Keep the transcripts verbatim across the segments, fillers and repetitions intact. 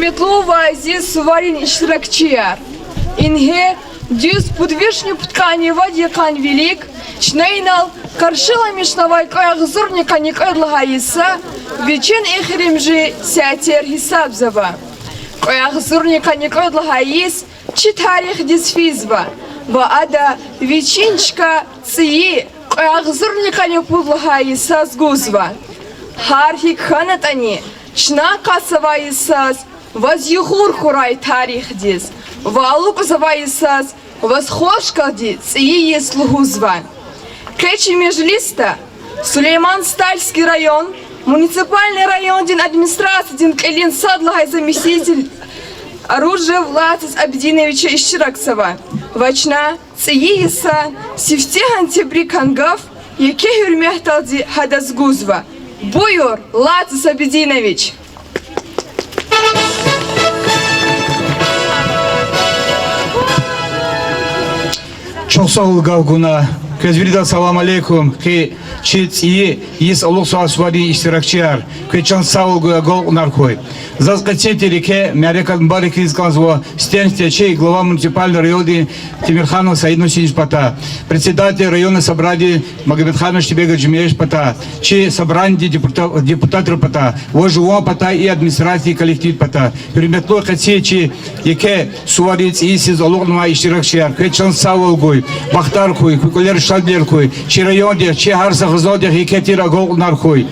Гьуьрметлу ва азиз суварин иштиракчияр! Ингье дуьз пуд вишни пудкъанни вад йикъан вилик чна инал къаршиламишнавай кьве агъзурни къанни кьвед лагьай йиса вичин эхиримжи сятер гьисабзава. Кьве агъзурни къанни кьвед лагьай йис чи тарихдиз физва ва ада вичин чка цӀийи кьве агъзурни къанни пуд лагьай йисаз гузва. Гьар гьикӀ хьанатӀани, чна кьасавай йисаз ваз югъур хьурай тарихдиз ва алукӀзавай йисаз ваз хвашкалди цӀийи йис лугьузва. Къе чи межлисда Сулейман-Стальский район муниципальный райондин администрациядин кьилин сад лагьай заместитель Оружев Лацис Абидиновича иштиракзава ва чна цӀийи йисан сифтегьан тебрикан гаф еке гьуьрметдалди гьадаз гузва. Буюр, Лацис Абидинович! Чухсагъул гаф гуна. Квез виридаз салам алейкум. Къе чи цӀийи йис алукьзавай суварин иштиракчияр, квез чан сагъвал гуй, агалкьунар хьуй. Заз къецин тир еке мярекат мубаракиз кӀанзава стенсте чи глава муниципальный райондин Темирханов Саид Мусинович патай, председатель районного собрания Магомедханович Тибегов Жумеевич патай, чи собраниедин депута-, депутатар патай ва жуван патай и администрациядин коллектив патай. Гьуьрметлу къецин чи еке суварин цӀийи йисуз алукьнавай иштиракчияр, квез чан сагъвал гуй, бахтар хьуй, куь кӀвалера шадвилер хьуй, чи райондихъ, чи гьар са хизандихъ еке тир агалкьунар хьуй.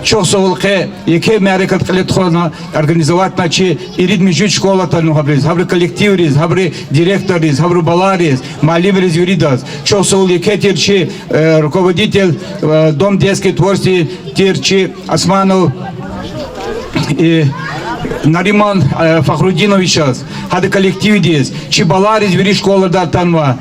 Чухсагъул къе еке мярекат кьиле тухвана, организоватьна чи ирид-муьжуьд школа атанва гьабуруз, гьабурун коллективриз, гьабурун директорриз, гьабурун балайриз, муаллимриз, виридаз. Чухсагъул еке тир чи, э, руководитель, э, Дом детского творчества тир чи Османов, э, Нариман, э, Фахрудиновичаз, гьадан коллективдиз, чи балайриз вири школада атанва.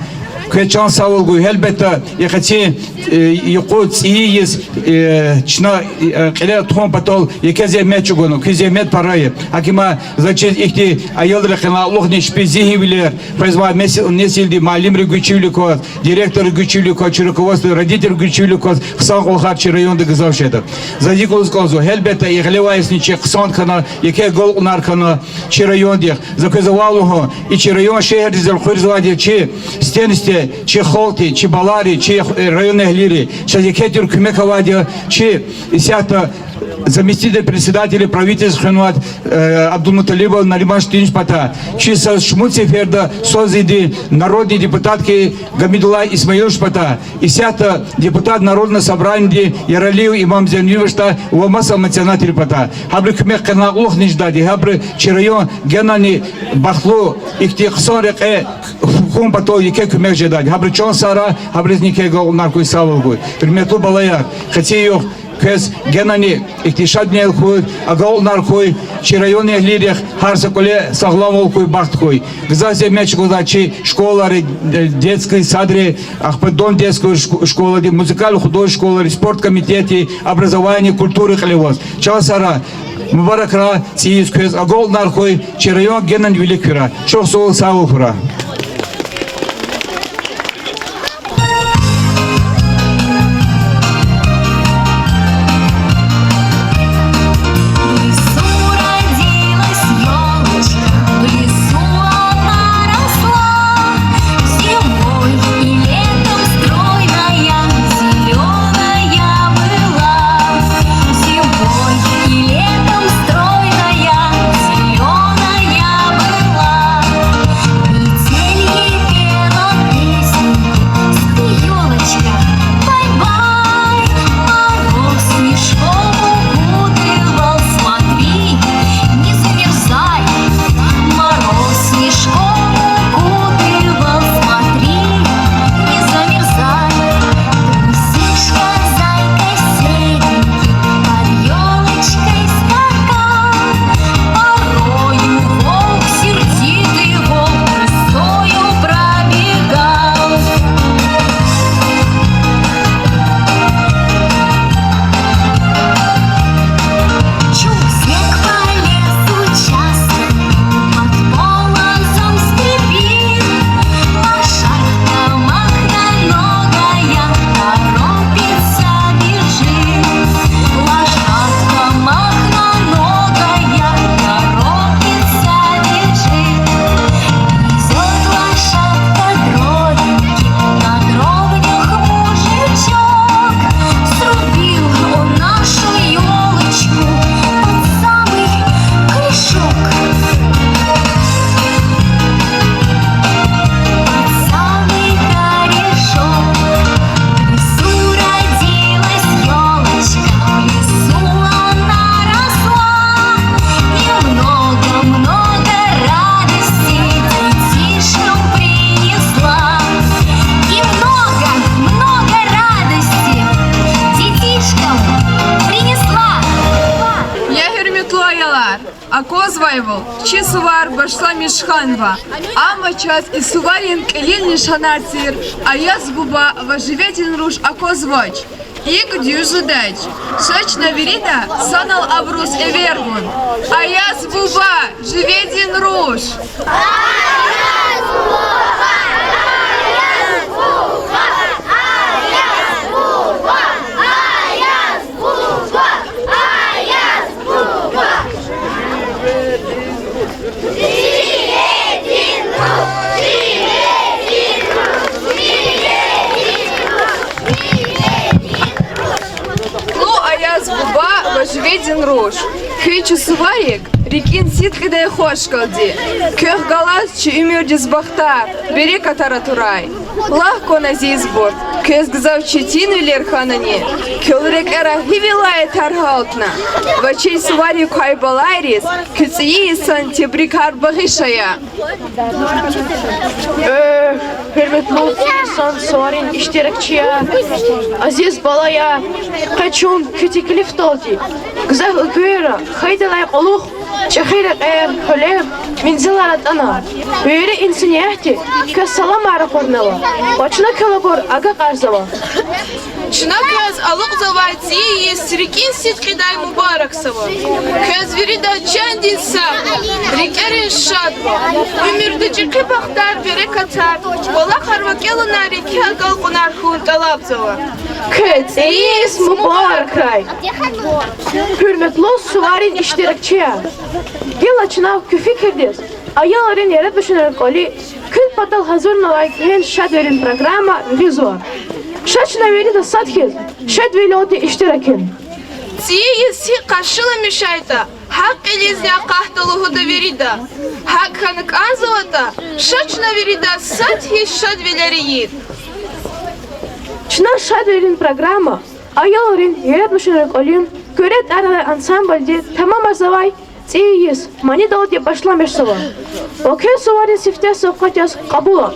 Квез чан сагъвал гуй, гьелбетда, и къецин, э, юкъуз цӀийи йис, э, чна, э, кьиле тухун патал еке зегьмет чӀугуна, куь зегьмет пара я. ГьакӀ им, заз чиз, ихьтин аялрин къеналухъни чпи зигьинвилер, къвезвай нес-, несилди муаллимрин гуьчуьвилик кваз, директоррин гуьчуьвилик кваз, чи руководство, родительрин гуьчуьвилик кваз хъсан кӀвалахар чи районда гзаф жеда. Заз икӀ лугьуз кӀанзава, гьелбетда, и гъилевайни чи хъсан хьана, еке агалкьунар хьана чи райондихъ. За квез ваъ лугьун, и чи район шегьердиз элкъуьрзавайди я чи стенсте, чи халкьди, чи балайри, чи, э, район эгьлийри. Чаз еке тир куьмек авайди я чи исятда заместитель председателя правительства хуьнвай, э, Абдулмуталибов Нариман Штинович патай, чи са шумуд сеферда сад зиди народный депутат хьи Гамидуллаев Исмаилович патай, исятда депутат Народного собраниеди Яралиев Имам Зейнуллович патай ва маса меценатри патай. Гьабурун куьмек къеналухъни жедайди, гьабуру чи район генани бахтлу, ихьтин хъсан рекье хьун патал еке куьмек жедайди. Гьабуру чан сагърай, гьабурузни еке агалкьунар хьуй, сагъвал гуй. Гьуьрметлу балаяр, къецин югъ квез генани ихьтин шадвилер хьуй, агалкьунар хьуй, чи район эгьлийрихъ гьар са кӀвале сагъламвал хьуй, бахт хьуй. Гзаф зегьмет чӀугвазвай чи школайри, э, детский садри, ахпа Дом детского шк-, школади, музыкально-художественный школайри, спорт комитетди, образование, культура кьиле аваз. Чан сагърай, мубаракрай цӀийи йис квез, агалкьунар хьуй, чи район генани вилик фирай. Чухсагъул, сагъвал хьурай. В лесу родилась ёлочка, в лесу она росла. Зимой и летом стройная, зелёная была. Зимой и летом стройная, зелёная была. И Чи сувар башламиш хьанва, амма чаз и суварин кьилин лишанар тир Аяз буба ва Живедин руш аквазвач. ИкӀ дуьз жедач. Ша чна вирида санал абуруз эвер гун. Аяз буба, Живедин руш! Ну, Аяз буба ва Живедин руш, куь чи суварик рикӀин сидкьидай хвашкалди, квехъ галаз чи уьмуьрдиз бахтар, берекатар атурай. Лагь кван, азизбур, квез гзаф четинвилер хьанани, квел рекьера гьи вилаятар гьалтна? Ва чи суварик квай балайриз куь цӀийи йисан тебрикар багъиш ая. Э, гьуьрметлу цӀийи йисан суварин иштиракчияр, азиз балаяр, къе чун куь теклифдалди гзаф уьгуьра хайидалай кьулухъ чӀехи рекьер, гьуьлер, мензилар атӀана. Вири инсаниятди квез саламар ракъурнава ва чна квел абур агакьарзава. Чна квез алукьзавай цӀийи йис рикӀин сидкьидай мубаракзава. Квез виридаз чандин сагъ, рикӀерин шадвал, уьмуьрда чӀехи бахтар, берекатар, кӀвалахар ва кӀелунар, рикӀе агалкьунар хьун тӀалабзава. Квез цӀийи йис мубаракрай! Гьуьрметлу суварин иштиракчияр, гила чна куь фикирдиз аялрин яратмишунрин кӀвали куьн патал гьазурнавай куьгьен шадвилерин программа гъизва. Ша чна вирида сад хьиз шадвилелди иштиракин. ЦӀийи йис гьикӀ къаршиламишайтӀа, гьакӀ кьилизни акъатда лугьуда вирида. ГьакӀ хьана кӀанзаватӀа, ша чна вирида сад хьиз шадвилер ийид. Чна шадвилерин программа аялрин яратмишунрин кӀвалин Куьре тӀвар алай ансамблди тамамарзавай цӀийи йис манидалди башламишзава. Ва куьн суварин сифте савкьват яз кьабула.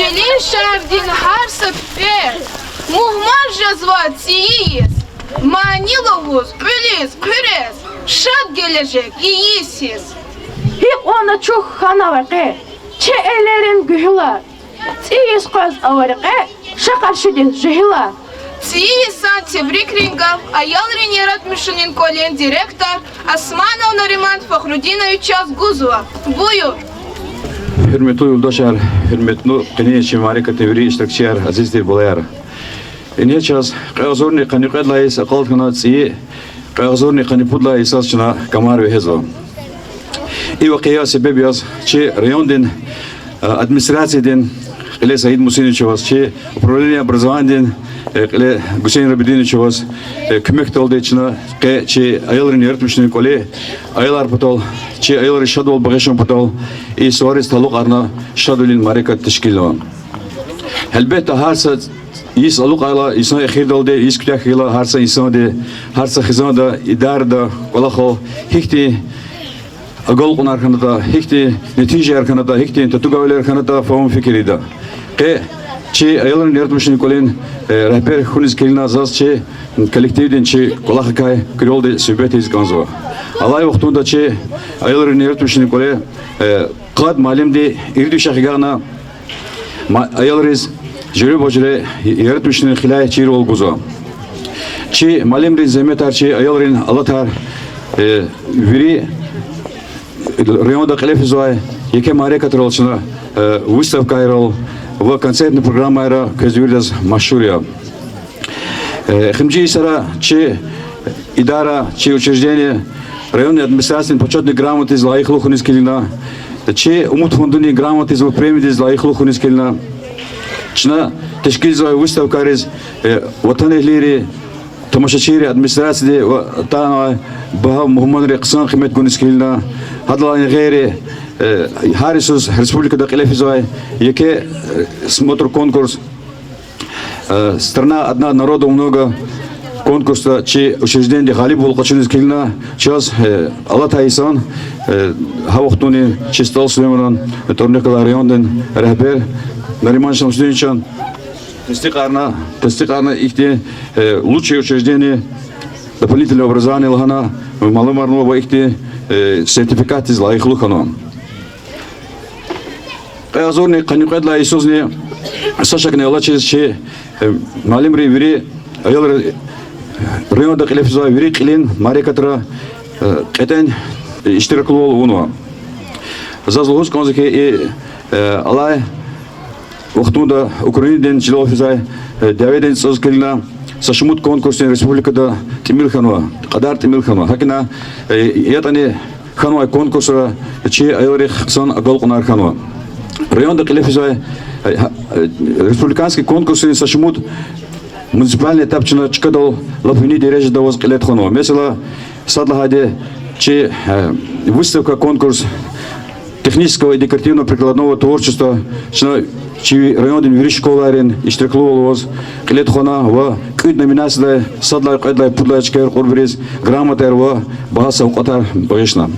Кьилин шегьердин гьар са пипӀе мугьман жезва цӀийи йис, мани лугьуз, кьуьлиз, хъуьрез, шад гележег ийиз хьиз. Гьикьван ачух хьанва къе чи аялрин гуьгьуьлар, цӀийи йис къвез ава рекье, ша къаршидиз жегьилар. ЦӀийи йисан тебрикрин гаф аялрин яратмишунин кӀвалин директор Османов Нариман Фахрудиновичаз гузва. Буюр. Гьуьрметлу юлдашар, гьуьрметлу къенин чи мярекатдин вири иштиракчияр, азиз тир балаяр. Ингье чаз кьве агъзурни къанни кьвед лагьай йис акъалтна, цӀийи кьве агъзурни къанни пуд лагьай йисаз чна камар вегьезва. И вакъиа себеб яз чи райондин, э, администрациядин кьиле Саид Мусиновичаваз, чи управление образованиядин, э, кьиле Гусейн Рабидиновичаваз, э, куьмекдалди чна къе чи аялрин яратмишунин кӀвали, аялар патал, чи аялриз шадвал багъишун патал и сувариз талукьарна шадвилин мярекат тешкилнава. Гьелбетда, гьар са йис алукьайла, йисан эхирдалди йис куьтягь хьайила, гьар са инсанди, гьар са хизанда, идарада кӀвалахал гьихьтин агалкьунар хьанатӀа, гьихьтин нетижаяр хьанатӀа, гьихьтин татугайвилер хьанатӀа фагьум-фикир ийида. Къе чи аялрин яратмишунин кӀвалин, э, регьбер хьуниз килигна заз чи коллективдин чи кӀвалахрикай куьрелди суьгьбет ийиз кӀанзава. Алай вахтунда чи аялрин яратмишунин кӀвале, э, къад муаллимди ирид виш агъзурни агъана, ма-, аялриз жуьреба-жуьре яратмишунин хиляй чирвал гузва. Чи муаллимрин зегьметар, чи аялрин алатар, э, вири районда кьиле физвай еке мярекатрал чна, э, выставкайрал ва концертный программайра квез виридаз машгьур я. Э, эхиримжи йисара чи идара, чи учреждение районный администрациядин почётный грамотадиз лайихлу хьуниз килигна, чи Умуд фондунин грамотадиз ва премиядиз лайихлу хьуниз килигна. Чна тешкилзавай выставкайриз, э, ватанэгьлийри, тамашачийри, администрацияди ва атанвай багьа мугьманри хъсан къимет гуниз килигна. Гьадалай гъейри, э, гьар йисуз республикада кьиле физвай еке, э, смотр-конкурс, э, «Страна одна, народу много» конкурсда чи учреждениеди гъалибвал къачуниз килигна. Чаз, э, алатай йисан, э, гьа вахтунин чи СтӀал Сулейманан тӀварунихъ галай райондин регьбер Нариман Шамсудиновичан тестикьарна, тестикьарна ихьтин, э, лучшее учреждение дополнительного образования лагьана малумарнава ва ихьтин, э, сертификатдиз лайихлу хьанва. Кьве агъзурни къанни кьвед лагьай йисузни са шакни алачиз чи, э, муаллимри вири аялри районда кьиле физвай вири кьилин мярекатра, э, кьетӀен иштираклувал авунва. Заз лугьуз кӀанзава хьи, и, э, алай вахтунда Украинадин чилел физвай, э, дяведин цӀуз килигна, са шумуд конкурсдин республикада тӀимил хьанва, кьадар тӀимил хьанва. ГьакӀни, э, ятӀани хьанвай конкурсра чи аялрихъ хъсан агалкьунар хьанва. Районда кьиле физвай, э, гьа-, э, республиканский конкурсрин са шумуд муниципальный этап чна чкадал лап вини дережада аваз кьиле тухванва. Месела, сад лагьайди, чи, э, выставка, конкурс технического и декоративно-прикладного творчества чна чи райондин вири школайрин иштираклувал аваз кьиле тухвана ва кӀуьд номинацияда сад лагьай, кьвед лагьай, пуд лагьай чкаяр кьурбуриз грамотаяр ва багьа савкьватар багъишна.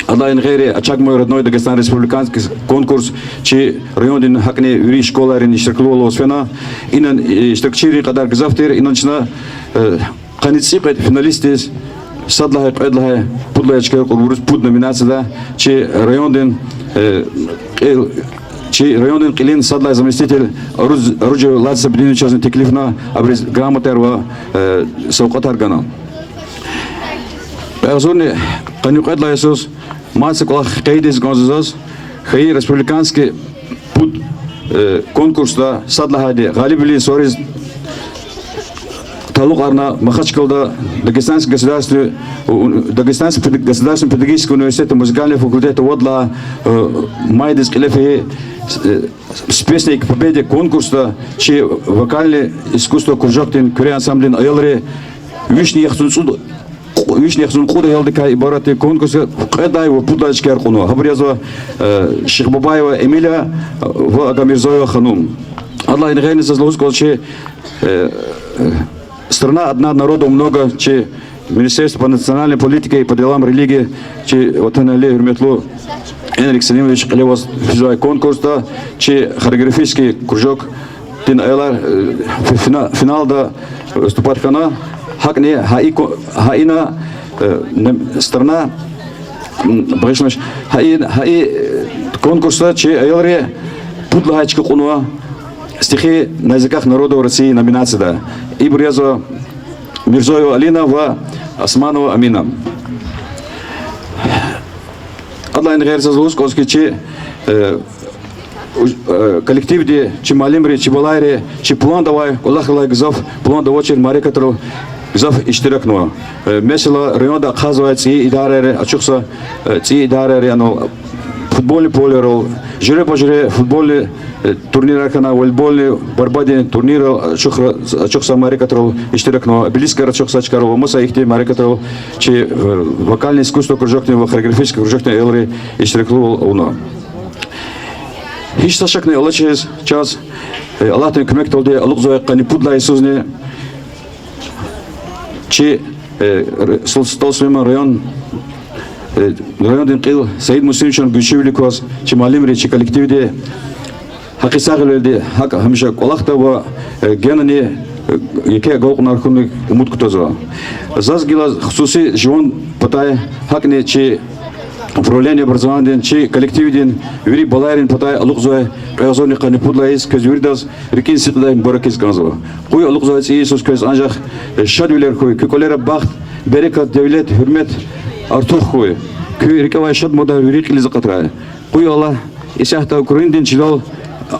Адалай гъейри «Очаг — мой родной Дагестан» республиканский конкурс чи райондин гьакӀни вири школайрин иштираклувал аваз фена. Инал, э, иштиракчийрин кьадар гзаф тир, инал чна, э, къанни цӀикьвед финалистдиз сад лагьай, кьвед лагьай, пуд лагьай чкаяр кьурбуриз пуд номинацияда чи райондин, э, кьил-, чи райондин кьилин сад лагьай заместитель Оруж-, Оружев Лад Сабидиновичазни теклифна, абуруз грамотаяр ва, э, савкьватар гана. Кьве агъзурни къанни кьвед лагьай йисуз мад са кӀвалах къейд ийиз кӀанзава заз, хьайи республиканский пуд, э, конкурсда сад лагьайди гъалибвилин сувариз талукьарна Махачкъалада Дагестанский государственный, у-, Дагестанский пед-, государственный педагогический университетда музыкальный факультетда вад лагьай, э, майдиз кьиле фейи, э, «С песней к победе» конкурсда чи вокальный искусство кружокдин, куьре ансамблдин аялри вишни яхцӀурни цӀуд, вишни яхцӀурни кьуд аялдикай ибарат тир конкурсда кьвед лагьай ва пуд лагьай чкаяр кьунва. Гьабур язва, э, Шихбабаева Эмилия ва Агамирзоева Ханум. Адалай гъейри заз лугьуз кӀанзава чи, э, «Страна одна, народу много» чи Министерство по национальной политике и по делам религии чи ватанэгьли, гьуьрметлу Энрик Селимович кьиле аваз физвай конкурсда чи хореографический кружокдин аялар, э, фи-, фина-, финалда выступать хьана, гьакӀни гьа и ко-, гьа ина, э, нам-, страна, м, багъишламиш, гьа и, гьа и, э, конкурсда чи аялри пуд лагьай чка кьунва стихи на языках народов России номинацияда. Ибур язва Мирзоева Алина ва Османова Амина. Адалайни гъейри заз лугьуз кӀанзава хьи, чи, э, уж-, э, коллективди, чи муаллимри, чи балайри, чи планда авай кӀвалахрилай гзаф, планда авачир мярекатрал гзаф иштиракнава. Э, месела, районда ахъайзавай цӀийи идарайри, ачух са, э, цӀийи идарайри, яни футбольный полейрал, жуьреба-жуьре футбольный, э, турнирар хьана, волейбольный, борьбадин турниррал, ачухра-, ачух са мярекатрал иштиракнава, обелискар ачух са чкайрал ва маса ихьтин мярекатрал чи, э, вокальный искусство кружокдин ва хореографический кружокдин аялри иштираквал авуна. Гьич са шакни алачиз чаз, э, Аллагьдин куьмекдалди алукьзавай къанни пуд лагьай йисузни чи, э, р-, Сул-, СтӀал Сулейман район, э, райондин кьил Саид Муслимовичан гуьзчивилик кваз чи муаллимри, чи коллективди гьакъисагъвилелди гьакӀ гьамиша кӀвалахда ва, э, генани, э, еке агалкьунар хьунихъ умуд кутазва. Заз гила хсуси жуван патай, гьакӀни чи управление образованиядин, чи коллективдин вири балайрин патай алукьзавай кьве агъзурни къанни пуд лагьай йис квез виридаз рикӀин сидкьидай мубаракиз кӀанзава. Къуй алукьзавай цӀийи йисуз квез анжах, э, шадвилер хьуй, куь кӀвалера бахт, берекат, девлет, гьуьрмет артух хьуй. Куь рикӀе авай шадмадар вири кьилиз акъатрай. Къуй Аллагь, исятда Украинадин чилел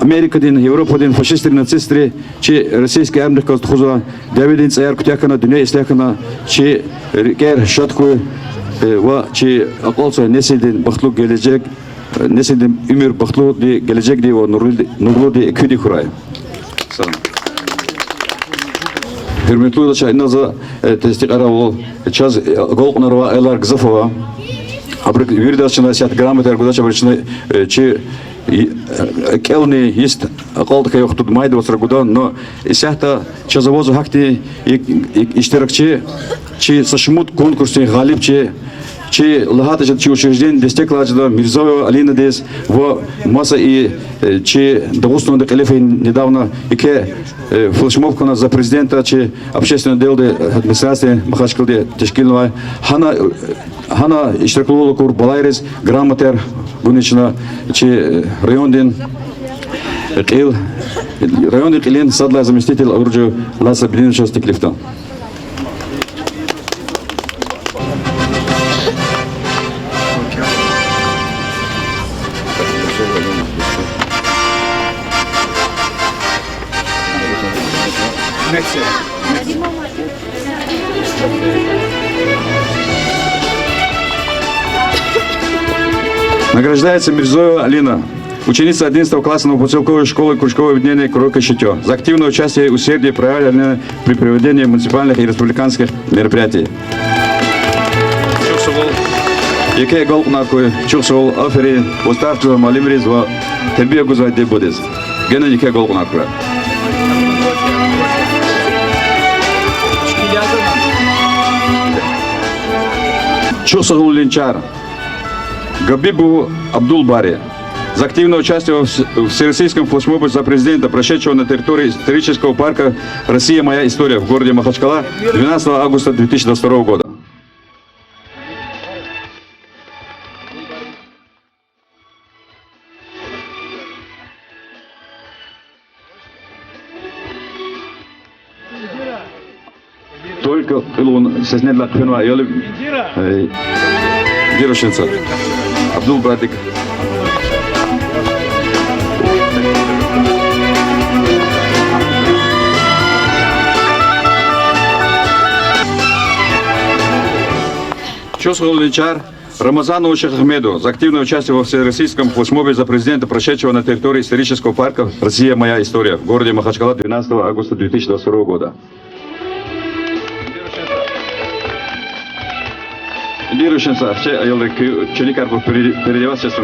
Америкадин, Европадин фашистри, нацистри чи российский армиядихъ галаз тухузвай дяведин цӀаяр куьтягь хьана, дуьнья ислягь хьана, чи рикӀер шад хьуй, э, ва чи акьалтзавай несилдин бахтлу гележег, э, несилдин уьмуьр бахтлуди, гележегди ва нурлуди, нурлуди, экуьди хьурай. Гьуьрметлу юлдашар, инал за, э, тестикьарайвал, чаз, э, агалкьунар авай аялар гзаф ава. Абуру виридаз чна исятда грамотаяр гудач, абуру чна, э, чи, э, кӀелни йис акьалтӀарай вахтунда майдавай вацра гуда, но исятда чаз авазва гьахьтин и-, и-, иштиракчи, чи са шумуд конкурсдин гъалибчи, чи лагьайтӀа жеда, чи учреждениедин дестек лагьайтӀа жеда Мирзоева Алинадиз ва маса и, э, чи Дагъустанда кьиле фейи недавно еке, э, флешмоб хьана за президента чи общественный отделдин, э, администрациядин Махачкъалади тешкилнавай. Гьана, э, гьана иштираквал авур балайриз грамотаяр гуна чна чи, э, райондин, э, кьил, райондин кьилин сад лагьай заместитель Авруджи Лаз Сабидиновичаз теклифда. Награждается Мирзоева Алина, ученица одиннадцатого класса новопоселковой школы кружкового объединения «Куроки шитё», за активное участие и усердие, проявленное при проведении муниципальных и республиканских мероприятий. Чухсагъул, еке агалкьунар хьуй, чухсагъул, аферин ваз тарс жугъур муаллимриз ва тербия гузвай диде-бубадиз. Генани еке агалкьунар хьурай. Чухсагъул, линчар. Габибов Абдулбари. За активное участие во вс-, Всероссийском флешмобе за президента, прошедшего на территории исторического парка «Россия — моя история» в городе Махачкала двенадцатого августа две тысячи двадцать второго года. Только илун сезнедлай хъфенвай аял я. Э, Гирушинца. Абдулбадик. Чухсагъул, линчар. Рамазанову Шихагьмеду за активное участие во Всероссийском флешмобе за президента, прошедшего на территории исторического парка «Россия — моя история» в городе Махачкала двенадцатого августа две тысячи двадцать второго года. Лирушинца, ахча аялри куь ученикар бур пере-, передавать сейчас.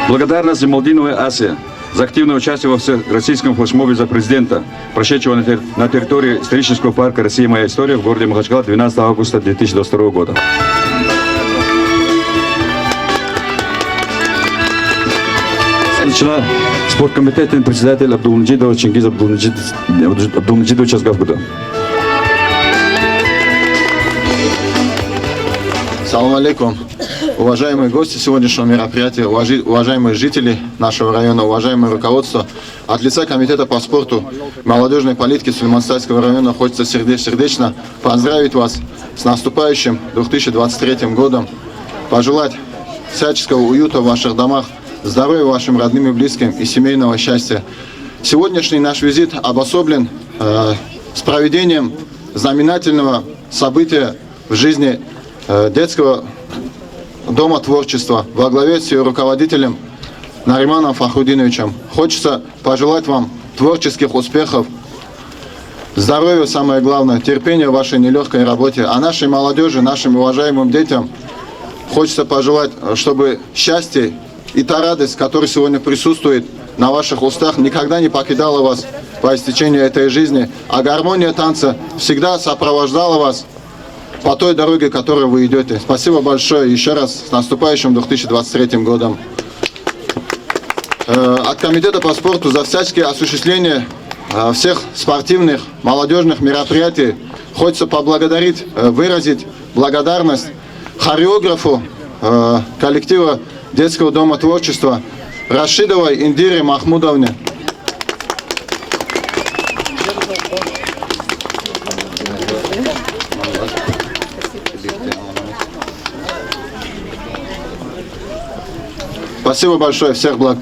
Благодарность Зималдиновой Асе за активное участие во всероссийском флешмобе за президента, прошедшего на тер-, на территории исторического парка «Россия — моя история» в городе Махачкала двенадцатого августа две тысячи двадцать второго года. Член спорткомитета председатель Абдулмаджидов Чингиз Абдулмаджид-, Абдулмаджидовичаз гаф гуда. Салам алейкум. Уважаемые гости сегодняшнего мероприятия, уважи-, уважаемые жители нашего района, уважаемое руководство, от лица Комитета по спорту, молодёжной политике Сулейман-Стальского района хочется серде-, сердечно поздравить вас с наступающим две тысячи двадцать третьим годом, пожелать всяческого уюта в ваших домах, здоровья вашим родным и близким и семейного счастья. Сегодняшний наш визит обособлен, э, с проведением знаменательного события в жизни, э, детского дома творчества во главе с её руководителем Нариманом Фахрудиновичем. Хочется пожелать вам творческих успехов, здоровья, самое главное, терпения в вашей нелёгкой работе. А нашей молодёжи, нашим уважаемым детям хочется пожелать, э, чтобы счастье и та радость, которая сегодня присутствует на ваших устах, никогда не покидала вас по истечении этой жизни, а гармония танца всегда сопровождала вас по той дороге, которой вы идёте. Спасибо большое. Ещё раз с наступающим две тысячи двадцать третьим годом. Э, от Комитета по спорту за всяческое осуществление, э, всех спортивных, молодёжных мероприятий хочется поблагодарить, э, выразить благодарность хореографу, э, коллектива Детского дома творчества Рашидовой Индире Махмудовне. Спасибо большое, всех благ.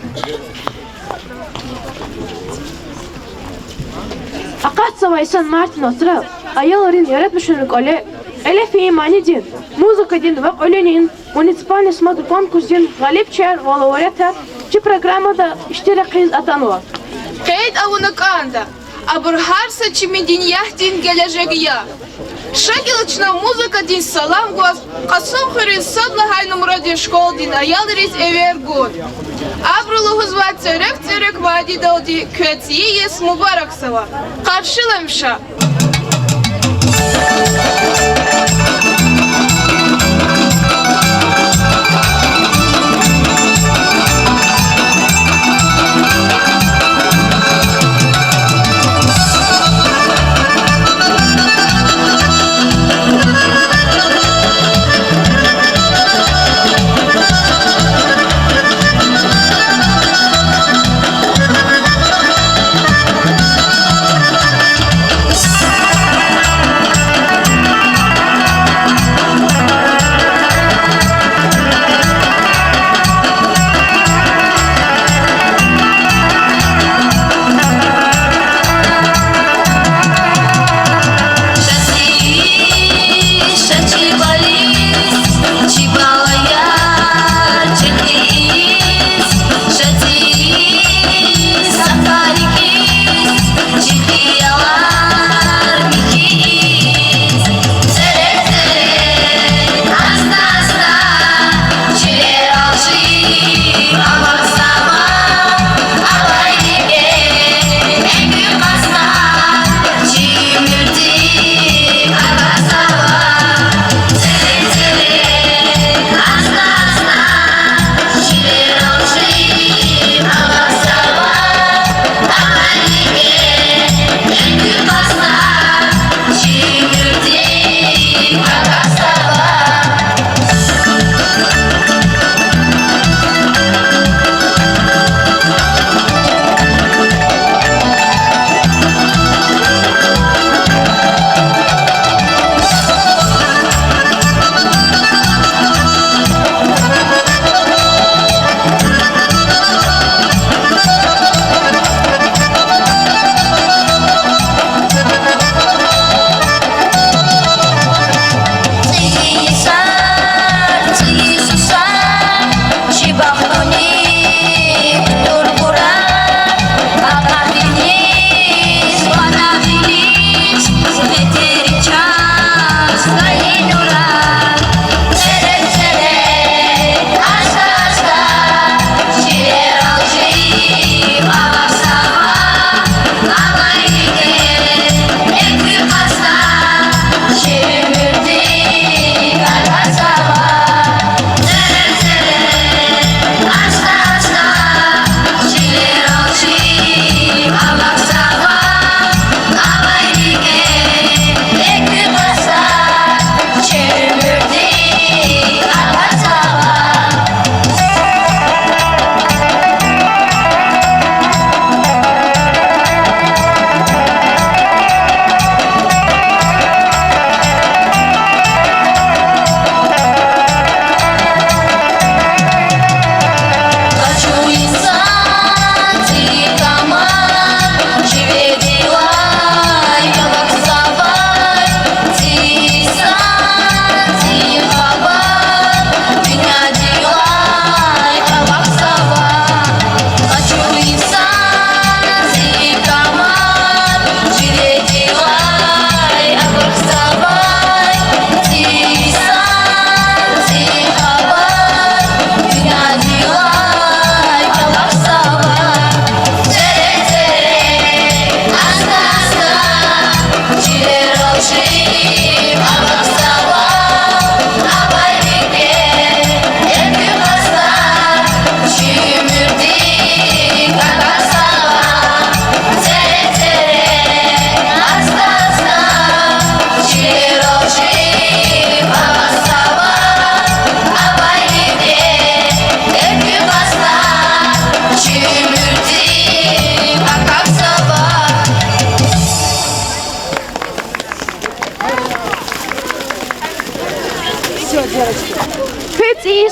Акъатзавай санал мартдин вацра аялрин яратмишунрин кӀвале кьиле фейи манидин, музыкадин ва кьуьлуьнин муниципальный смугрый конкурсдин гъалибчияр ва лауреатар чи программада иштиракиз атанва. Къейд авуна кӀанда, абур гьар са чими диндин гележег я. Ша гила чна музыкадин салам гваз Кьасумхуьруьн сад лагьай нумрадин школадин аялриз эвер гун. Абуру лугьузва цӀерек-цӀерек мадидалди квез и йис мубаракзава. Къаршиламиша.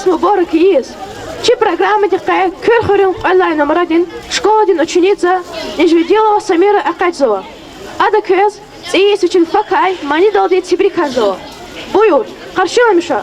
Мубарак ийиз, чи программадин къе Куьр хуьруьн кьвед лагьай нумрадин школадин ученица Нижвидилова Самира экъечӀзава. Ада квез цӀийи йис вичин факай манидалди тебрик гьатзава. Буюр, къаршиламиша.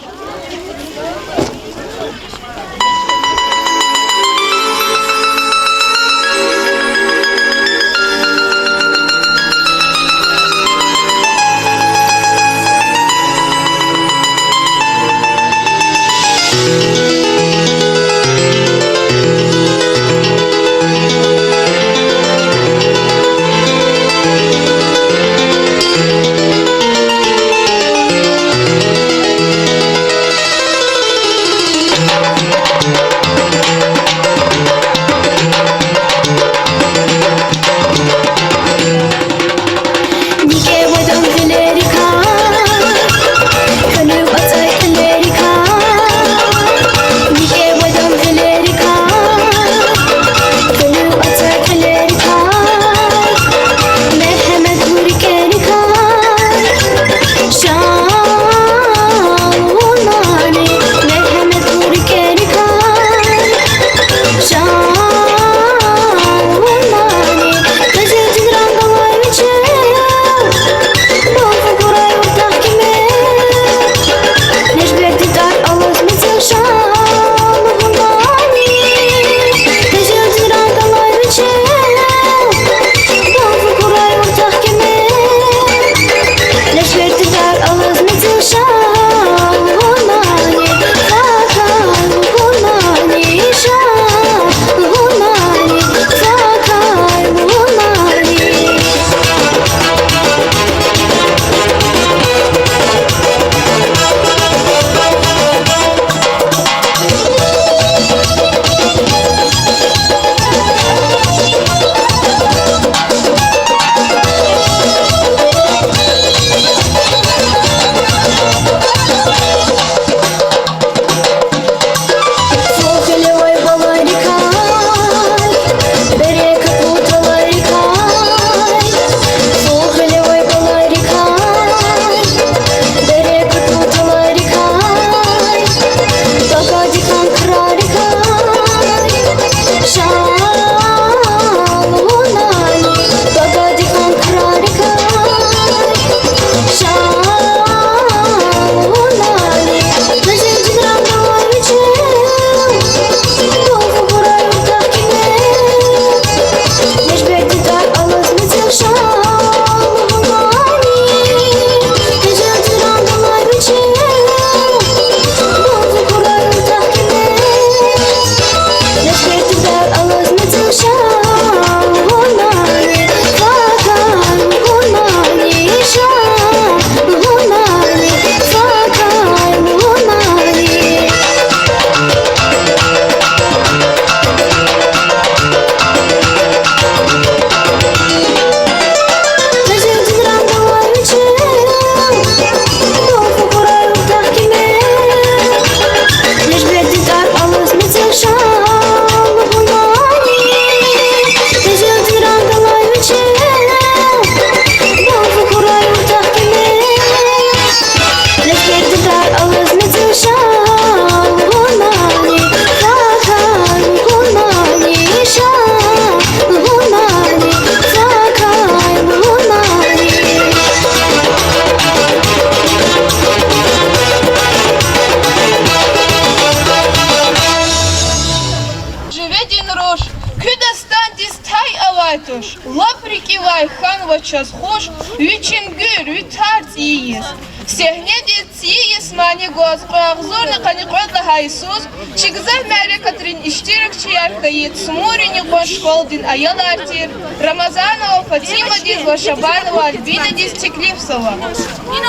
Живедин руш, куь дастандиз тай авай туш, лап рикӀивай хьанва чаз хуш, вичин гуьр, ви тар цӀийи йис. Сегьнедиз цӀийи йис мани гваз кьве агъзурни къанни кьвед лагьай йисуз чи гзаф мярекатрин иштиракчияр хьайи Цмуррин юкьван школадин аялар тир Рамазанова Фатимадиз ва Шабанова Альбинадиз теклифзава.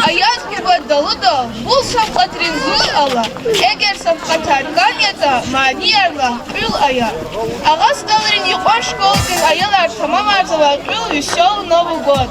Аяз буба далудал бул савкьватрин зул ала, эгер савкьватар кӀан ятӀа, манияр лагь, кьуьл ая. Агъа СтӀалрин юкьван школадин аялар тамамарзавай кьуьл Весёлый Новый год.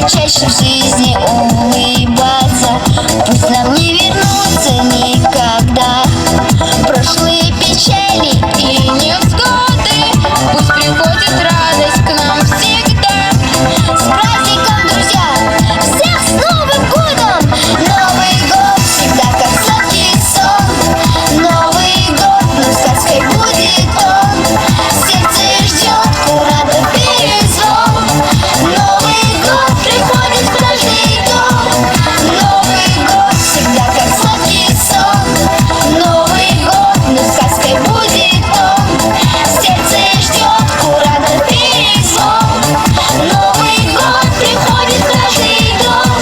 Чаще в жизни улыбаться, пусть нам не вернуться никогда. Прошлые печали и невзгоды, пусть приходит радость к нам всегда. С праздником, друзья! Всех с Новым годом! Новый год всегда как сладкий сон. Новый год, но сказкой будет он. Сердце ждёт курант и перезвон. Новый год приходит в каждый дом. Новый год всегда как сладкий сон. Новый год, но сказкой будет он. Сердце ждёт курант и перезвон. Новый год приходит в каждый дом.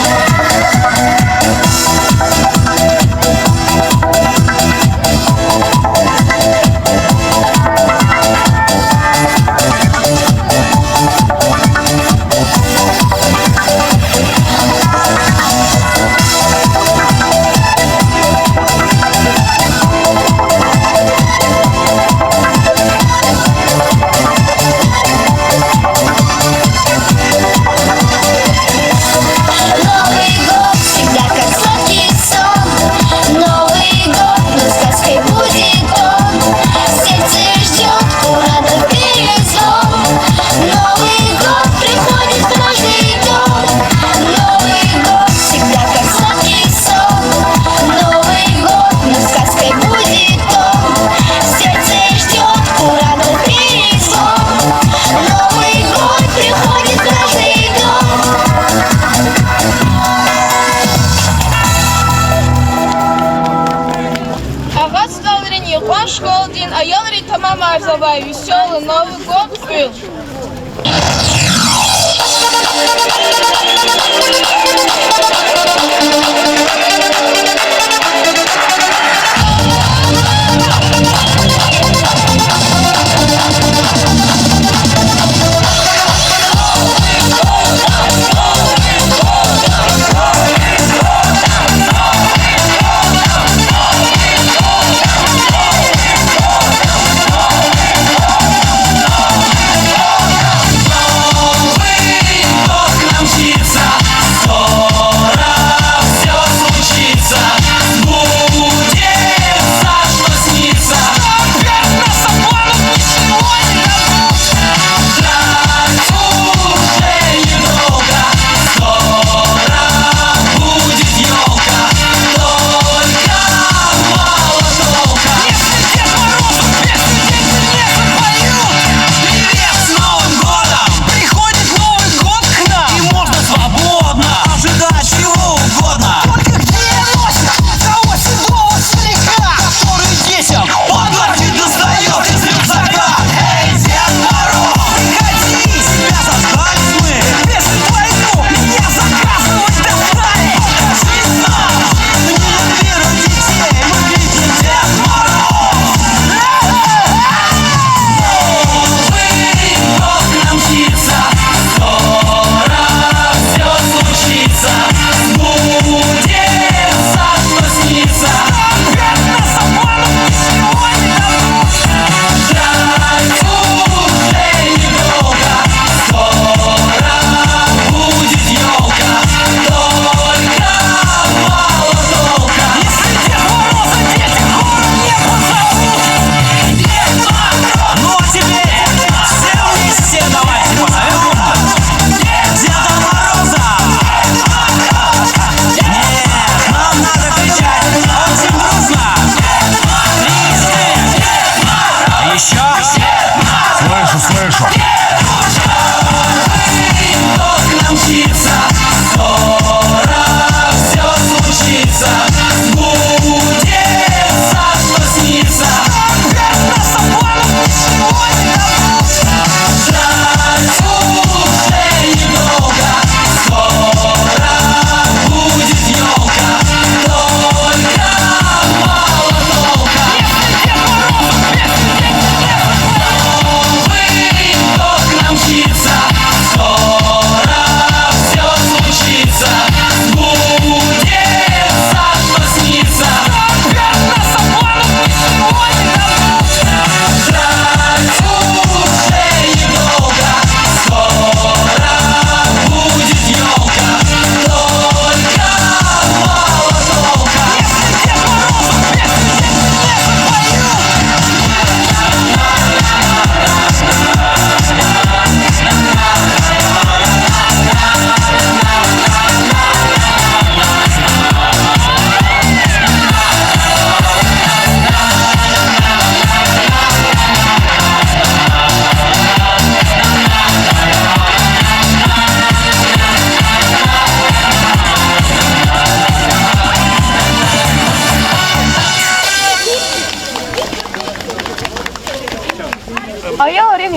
Новый год всегда как сладкий сон. Новый год, но сказкой будет он. Сердце ждёт курант и перезвон. Новый год приходит в каждый дом. Новый год всегда как сладкий сон. Новый год, но сказкой будет он. Сердце ждёт курант и перезвон. Новый год приходит в каждый дом. Агъа СтӀалрин юкьван школадин аялри тамамарзавай весёлый Новый год кьуьл.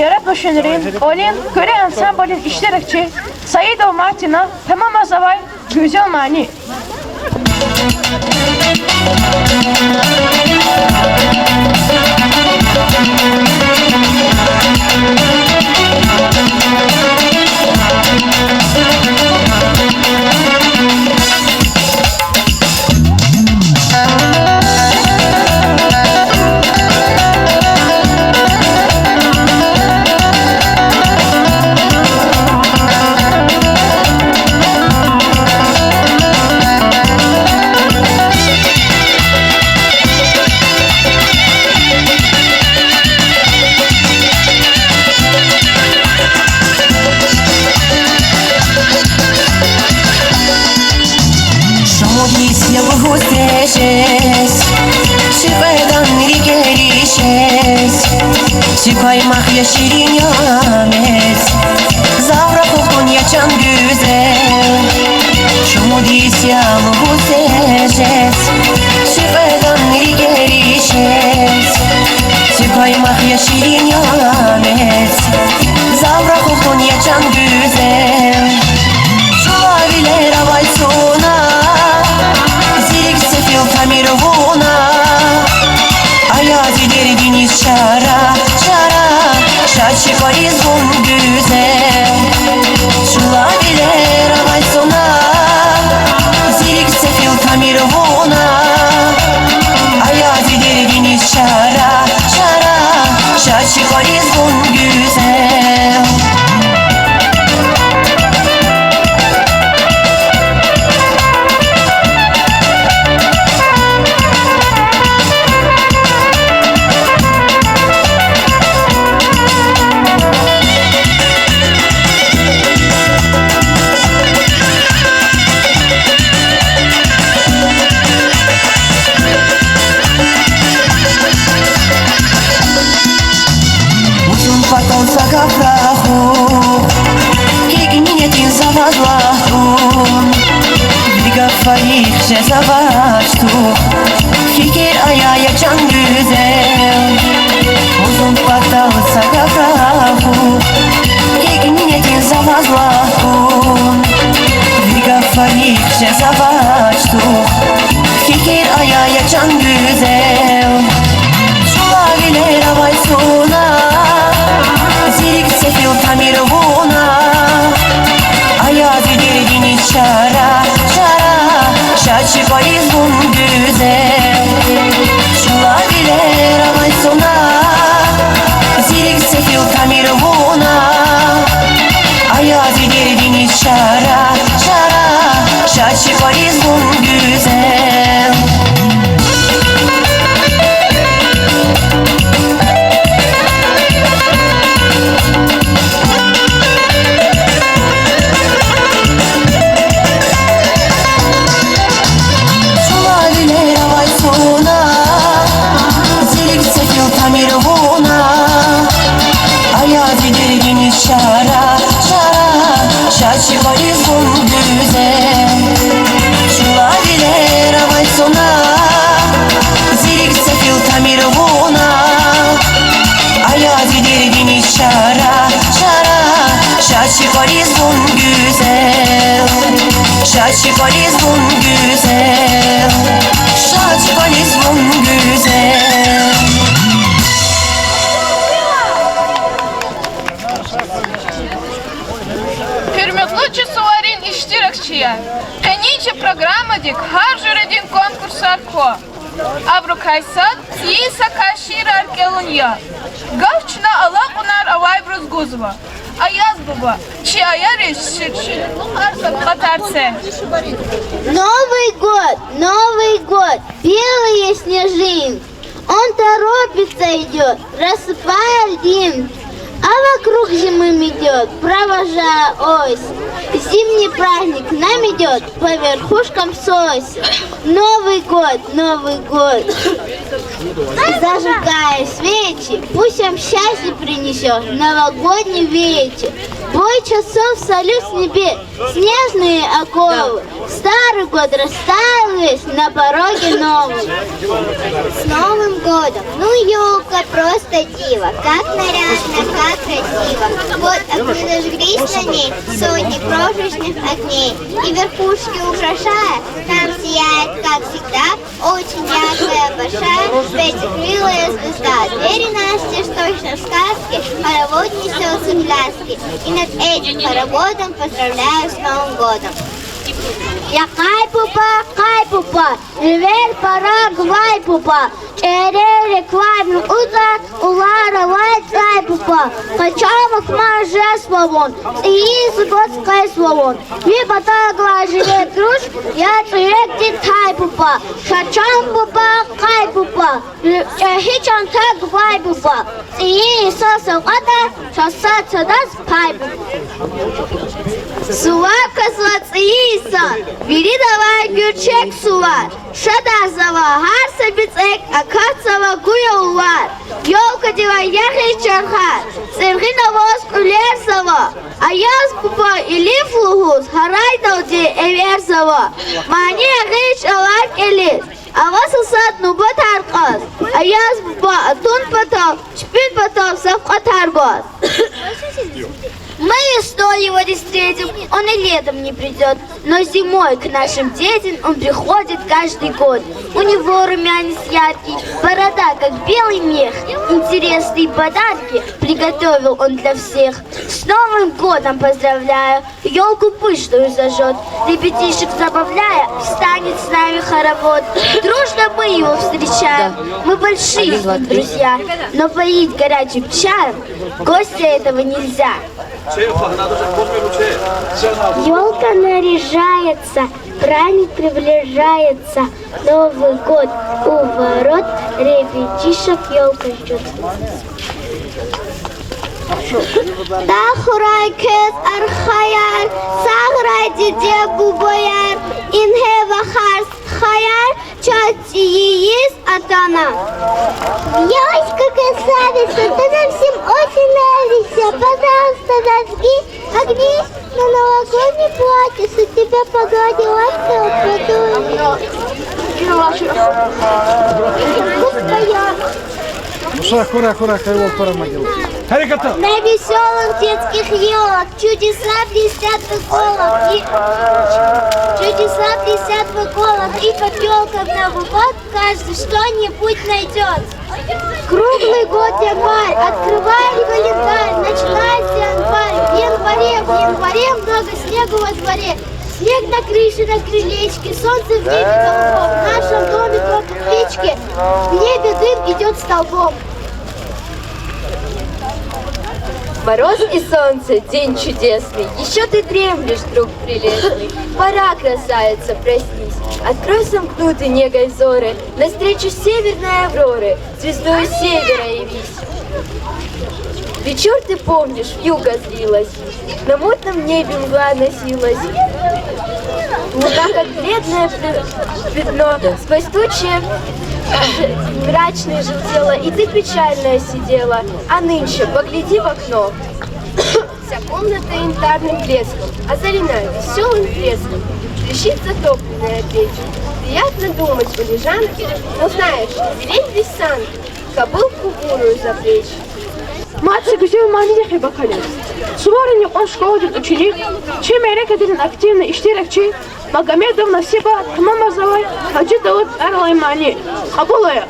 Яратмишунрин кӀвалин хуьре ансамблдин иштиракчи Саидова Мартина тамамарзавай гуьзел мани. Шумуд йис я лугьуз тежез, чи кьведан рикӀери шез, чи кваймах я ширин я мез, зав рахух тун я чан гуьзел. Шумуд йис я лугьуз тежез, чи кьведан рикӀери шез, чи кваймах я ширин я мез, зав рахух тун я чан гуьзел. Чулавилер авай суна, зи рикӀ сефил тамир вуна, ая зи дердиниз чара, чара, ша чи кӀвализ вун гуьзел. Чулавилер авай суна, зи рикӀ сефил тамир вуна, ая зи дердиниз чара, чара, ша чи кӀвализ вун гуьзел. Вучун патал са гаф рахух, гьикӀ минетин за ваз лагь тун, ви гафарихъ жезавач тух, фикир ая, я чан гуьзел. Вучун патал са гаф рахух, гьикӀ минетин за ваз лагь тун, ви гафарихъ жезавач тух, фикир ая, я чан гуьзел. Чулавилер авай суна, зи рикӀ сефил тамир вуна, ая зи дердиниз чара, чара, ша чи кӀвализ вун гуьзел. Чулавилер авай суна, зи рикӀ сефил тамир вуна, ая зи дердиниз чара, чара, ша чи кӀвализ вун гуьзел. Чулавилер авай суна, зи рикӀ сефил тамир вуна, ая зи дердиниз чара, чара, ша чи кӀвализ вун гуьзел. Чулавилер авай суна, зи рикӀ сефил тамир вуна, ая зи дердиниз чара, чара, ша чи кӀвализ вун гуьзел. Ша чи кӀвализ вун гуьзел, ша чи кӀвализ вун гуьзел. Гьуьрметлу чи суварин иштиракчияр, къенин чи программадик гьар жуьредин конкурсар ква. Абурукай сад цӀийи са кас шиирар кӀелун я. Гаф чна алакьунар авайбуруз гузва. Аяз буба, чи аяриз ши-, шиирлухар са кьатӀар це. Новый год, Новый год, белые снежинки. Он торопится, идёт, рассыпая льдинки. А вокруг зимы метёт, провожая осень. Зимний праздник нам идёт по верхушкам сосен. Новый год, Новый год. Зажигая свечи, пусть вам счастье принесёт новогодний вечер. Бой часов, салют с небес, снежные оковы. Старый год растаял весь, на пороге новый. С Новым годом! Ну, ёлка просто диво, как нарядно, как красиво. Вот огни зажглись на ней, сотни крошечных огней. И верхушки украшая, там сияет, как всегда, очень яркая, большая, пятикрылая звезда. Двери настежь, точно в сказке, хоровод несётся пляски. И над этим хороводом поздравляю с Новым годом. Я Къай буба, Къай буба, эвер пара гвай буба, чӀерерик квай мукьуда, улар авай цӀай буба, къачама кьван жезва вун, цӀийи зи гваз къвезва вун. Ви патав гвай жуьре друж, я цӀуьрекди тай буба, ша чан буба, Къай буба, чӀехи чанта гвай буба, цӀийи йисан савкьватар чаз сад-садаз пай буба. Сувар квазва цӀийи йисан, виридавай гуьрчег сувар, шадарзава гьар са бицӀек, акатзава гуьл, вар. Ёлкадивай ягъиз чархар, цӀиргъина аваз кьуьлерзава. Аяз буба илиф лугьуз гьарайдалди эверзава. Мани ягъиз чӀалар кӀелиз, ава са сад нубатар кьаз, Аяз буба атун патал, чпин патав савкьватар гваз. Мы весной его не встретим, он и летом не придёт, но зимой к нашим детям он приходит каждый год. У него румянец яркий, борода, как белый мех. Интересные подарки приготовил он для всех. С Новым годом поздравляю! Ёлку пышную зажжёт, ребятишек забавляя, встанет с нами хоровод. Дружно мы его встречаем, мы большие с ним друзья, но поить горячим чаем гостя этого нельзя. Ёлка наряжается, праздник приближается, Новый год у ворот, ребятишек ёлка ждёт. Тахвурай квез, архаяр, сагърай, диде-бубаяр, ингье вахар, стхаяр, чаз цӀийи йис атана. Елочка красавица, ты нам всем очень нравишься. Пожалуйста, зажги огни на новогоднем платье, чтоб тебя погладил ласково подул. Хурай, хурай, хурай, хурай, хурай, могила. Гьерекат! На весёлых детских елах чудеса блестят в иголах. И чудеса блестят в иголах, и под ёлкой в Новый год каждый что-нибудь найдёт. Круглый год январь, открываем календарь, начинается январь. В январе, в январе много снегу во дворе. Снег на крыше, на крылечке, солнце в небе голубом. В нашем доме только печки, в небе дым идёт столбом. Мороз и солнце, день чудесный, ещё ты дремлешь, друг прелестный. Пора, красавица, проснись, открой сомкнутые негой взоры, навстречу северной авроре, звездою севера явись. Вечёр ты помнишь, вьюга злилась, на мутном небе мгла носилась. Луна, как бледное пи-, пятно, сквозь тучи мрачные желтела, и ты печальная сидела. А нынче погляди в окно. Вся комната янтарным блеском озарена, весёлым треском трещит затопленная печь. Приятно думать у лежанки, но знаешь, не велеть ли санки кобылку бурую запрячь? Мад са гуьзел мани яхъ бакализ. Суварни кьван школадин ученик, чи мярекатдин активный иштиракчи Магомедов Насиба тамамарзавай Гьажи Давуд тӀвар алай мани. Кьабул ая.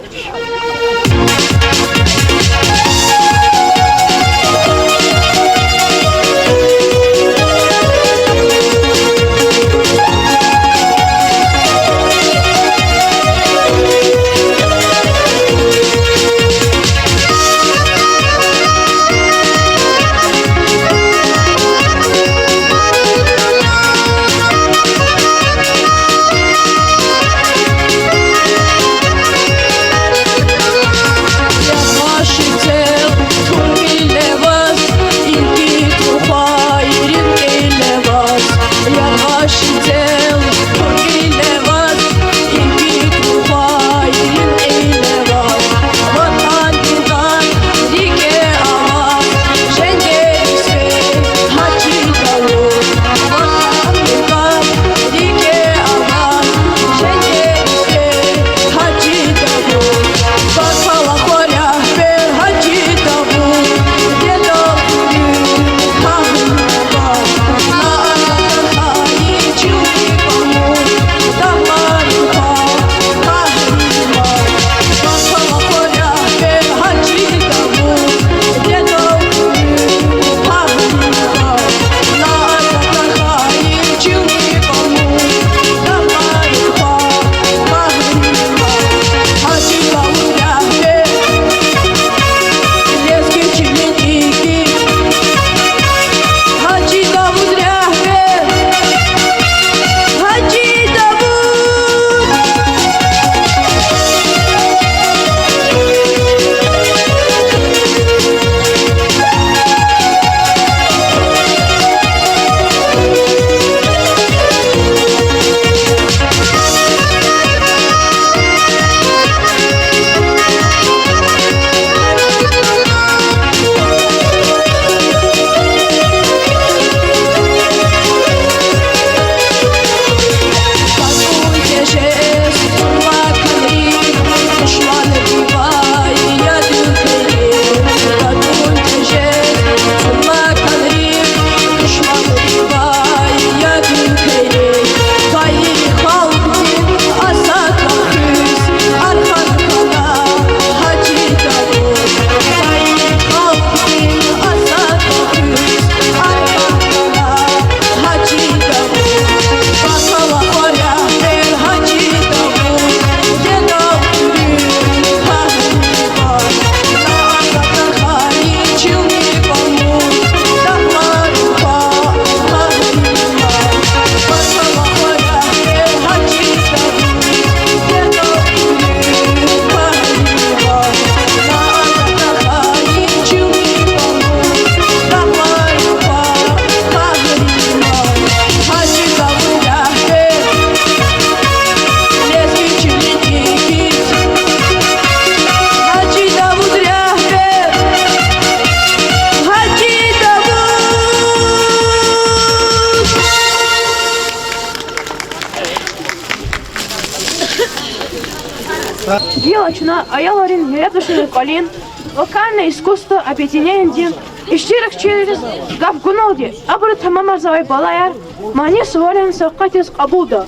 Гила чна аялрин яратмишунрин кӀвалин, вокальное искусство объединениедин иштиракчийриз гаф гуналди, абуру тамамарзавай балаяр мани суворин савкьватдиз кьабулда.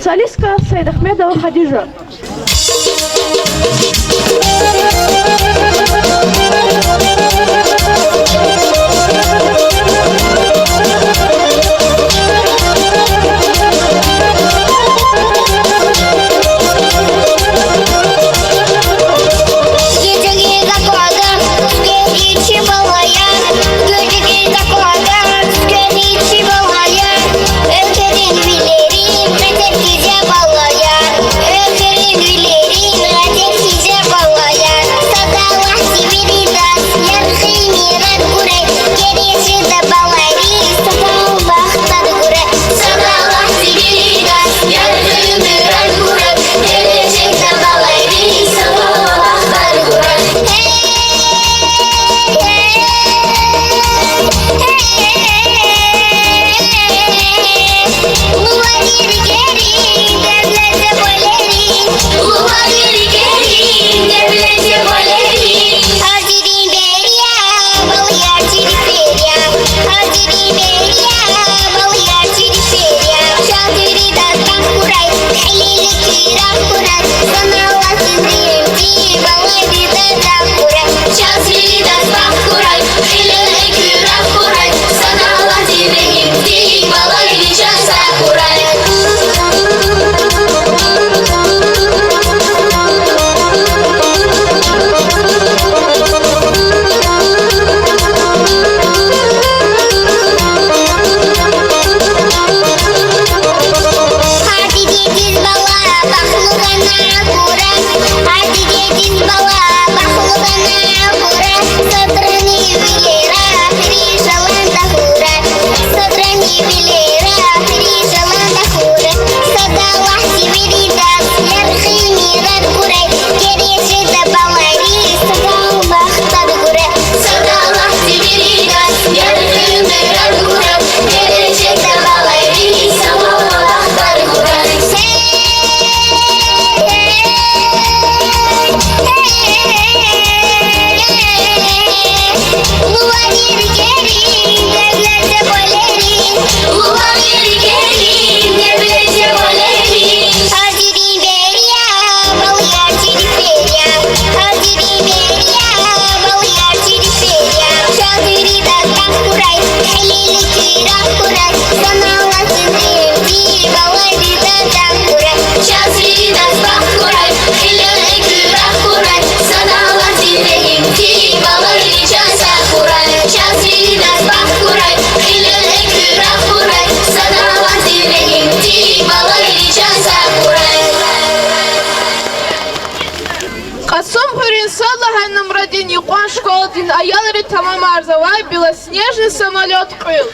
Солистка Саидахмедова Хадижа. Кьасумхуьруьн сад лагьай нумрадин юкьван школадин аялри тамамарзавай Белоснежный самолёт кьуьл.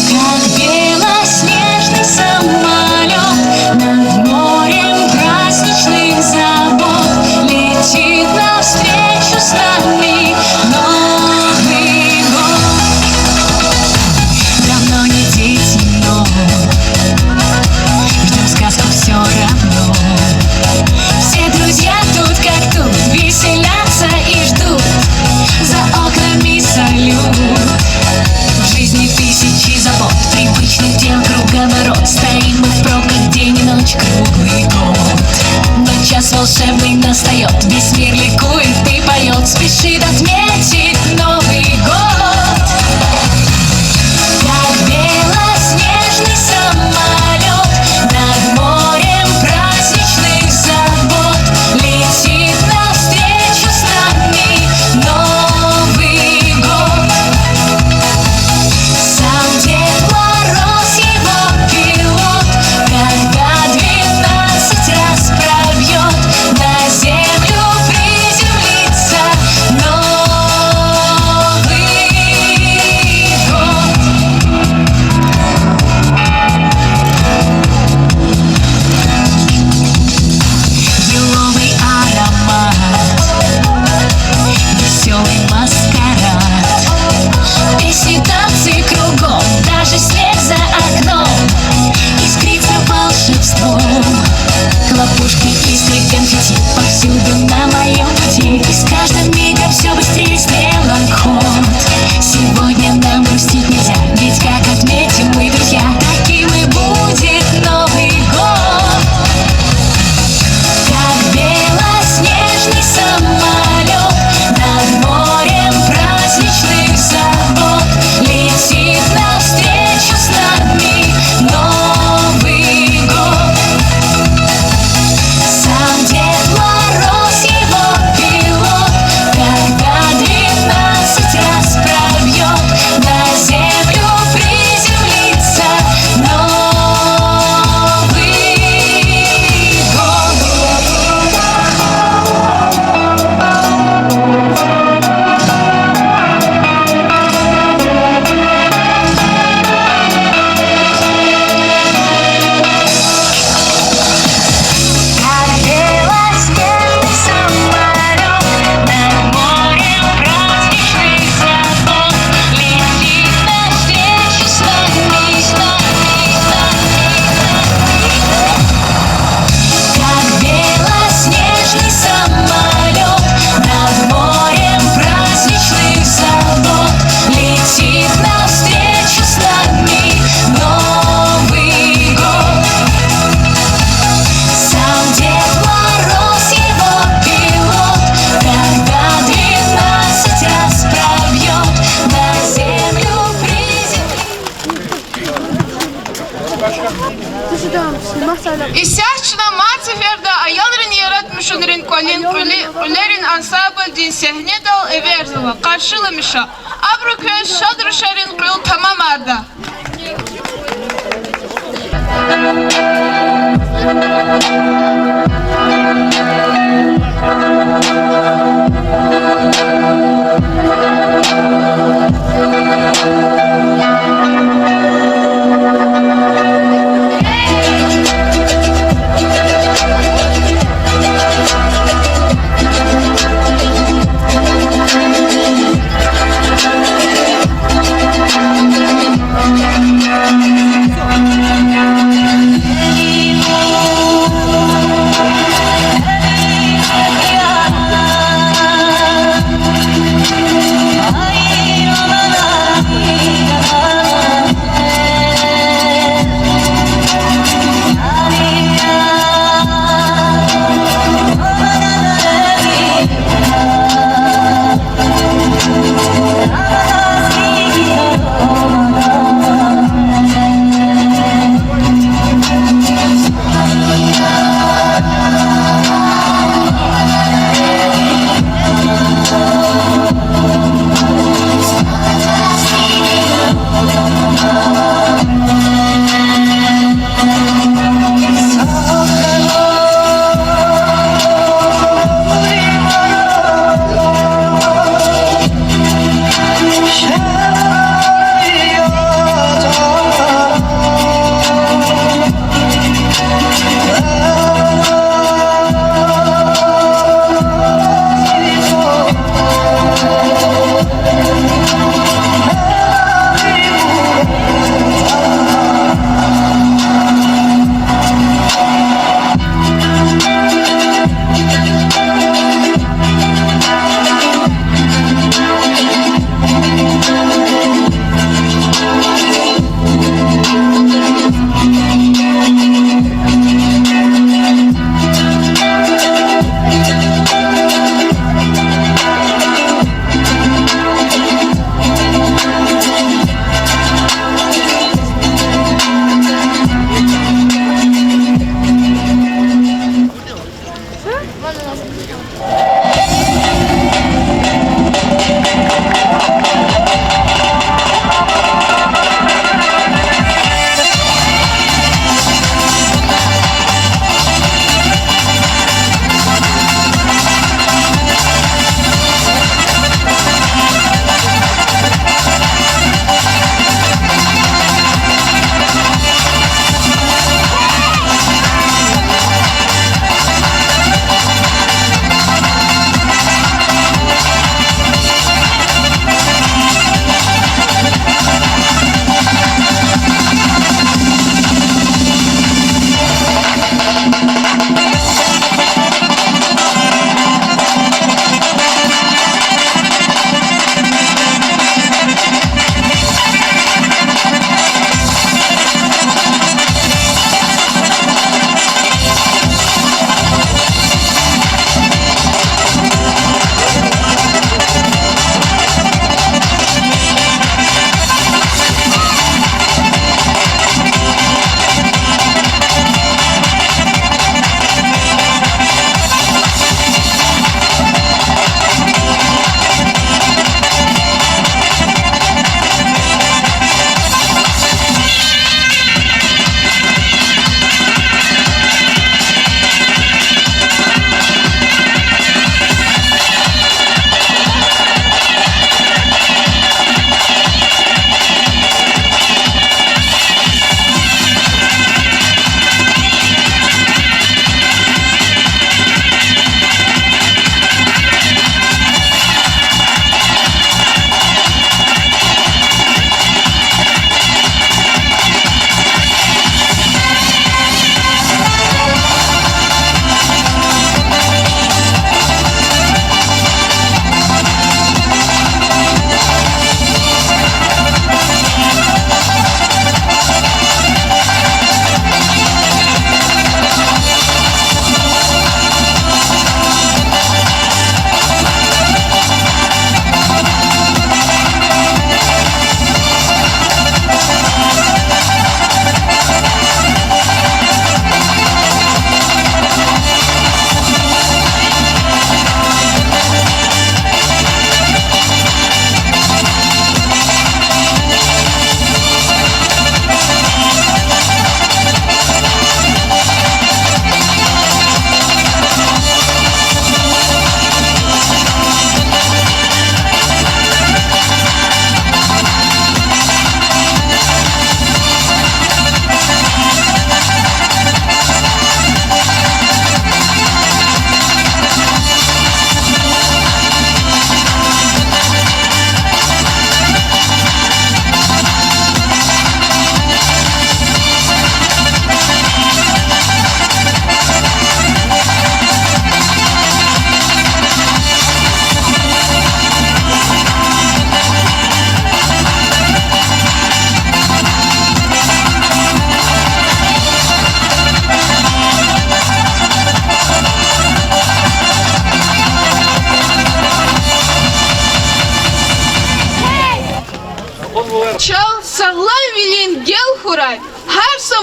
Как белоснежный самолёт над морем праздничных забот летит навстречу с нами Новый год. Давно не детьми, но ждём сказку всё равно. Все друзья тут как тут веселятся и ждут за окнами салют. В жизни тысячи забот, привычных дел круговорот. Стоим мы впрок, как день и ночь круглый год. Но час волшебный настаёт, весь мир ликует и поёт, спешит отметить Новый год. Как белоснежный самолёт над морем праздничных забот летит навстречу с нами Новый год. Сам Дед Мороз, его пилот, когда двенадцать раз пробьёт, на землю приземлится Новый Хлопушки, искры, конфетти повсюду на моём пути. И с каждым мигом всё быстрее стрелок ход. Сегодня нам грустить нельзя, ведь как отметим мы, друзья, таким и будет Новый год. Как белоснежный самолёт над морем праздничных забот летит навстречу с нами Новый год. Сам Дед Мороз, его пилот, когда двенадцать раз пробьёт, на землю приземлится Новый год. Как белоснежный самолёт над морем праздничных забот летит навстречу с нами Новый год. Сам Дед Мороз, его пилот, когда двенадцать раз пробьёт, на землю приземлится. Исятда чна мад сеферда аялрин яратмишунрин кӀвалин кьуьле-, кьуьлерин ансамблдин сегьнедал эверзава. Къаршиламиша. Абуру квез шад рушарин кьуьл тамамарда.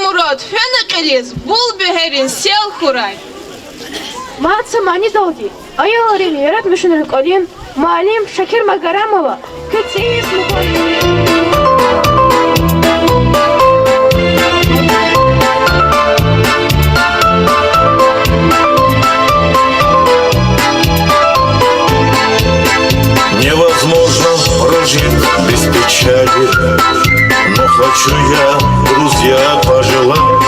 Мурад, фена кьилиз, бул бегьерин сел хьурай. Мад са манидалди аялрин яратмишунрин кӀвалин муаллим Шакир Магарамова куь цӀийи синиф Невозможно прожить без печали, но хочу я, друзья, пожелать,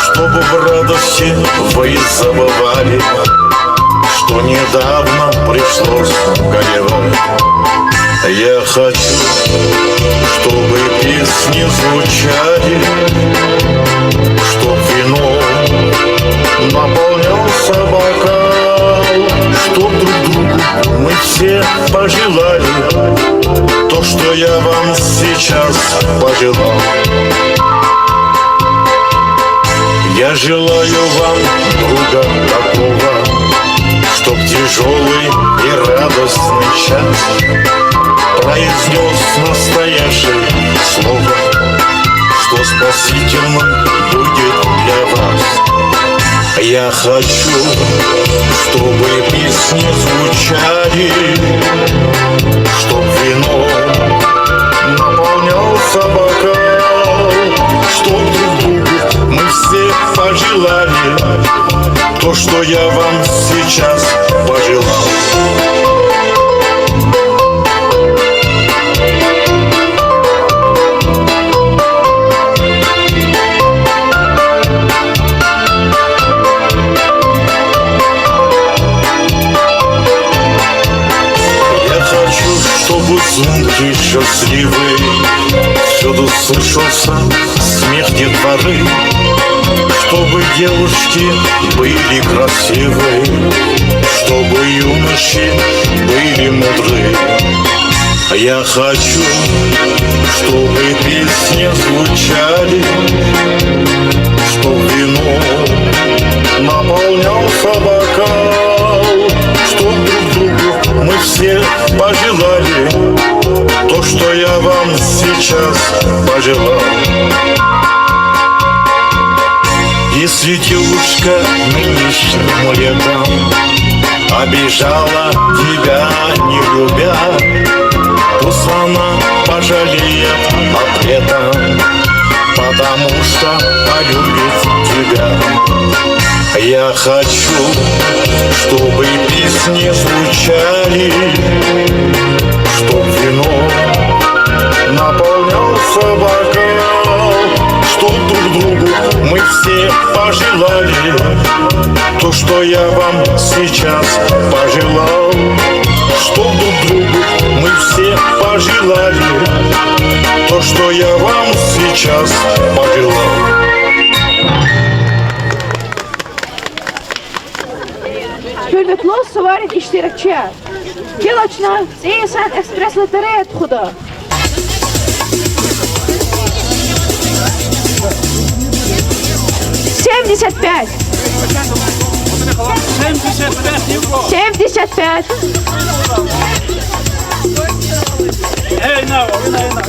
чтобы в радости вы забывали, что недавно пришлось горевать. Я хочу, чтобы песни звучали, чтоб вином наполнялся бокал, чтоб друг другу мы все пожелали то, что я вам сейчас пожелал. Я желаю вам друга такого, чтоб тяжёлый и радостный час произнёс настоящее слово, что спасительным будет для вас. Я хочу, чтобы песни звучали, чтоб вином наполнялся бокал, чтоб друг другу мы все пожелали то, что я вам сейчас пожелал. Я хочу, чтобы звонкий, счастливый всюду слышался смех детворы, чтобы девушки были красивы, чтобы юноши были мудры. Я хочу, чтобы песни звучали, чтоб вином наполнялся бокал, чтоб друг другу мы все пожелали то, что я вам сейчас пожелал. Если девушка нынешним летом обижала тебя, не любя, пусть она пожалеет об этом, потому что полюбит тебя. Я хочу, чтобы песни звучали, чтоб вином наполнялся бокал, чтоб друг другу мы все пожелали то, что я вам сейчас пожелал, чтоб друг другу мы все пожелали то, что я вам сейчас пожелал. Гьуьрметлу суварин иштиракчияр! Гила чна цӀийи йисан экспресс-лотерея тухуда. Семьдесят пять. Семьдесят пять. Эй, на, на, на, на.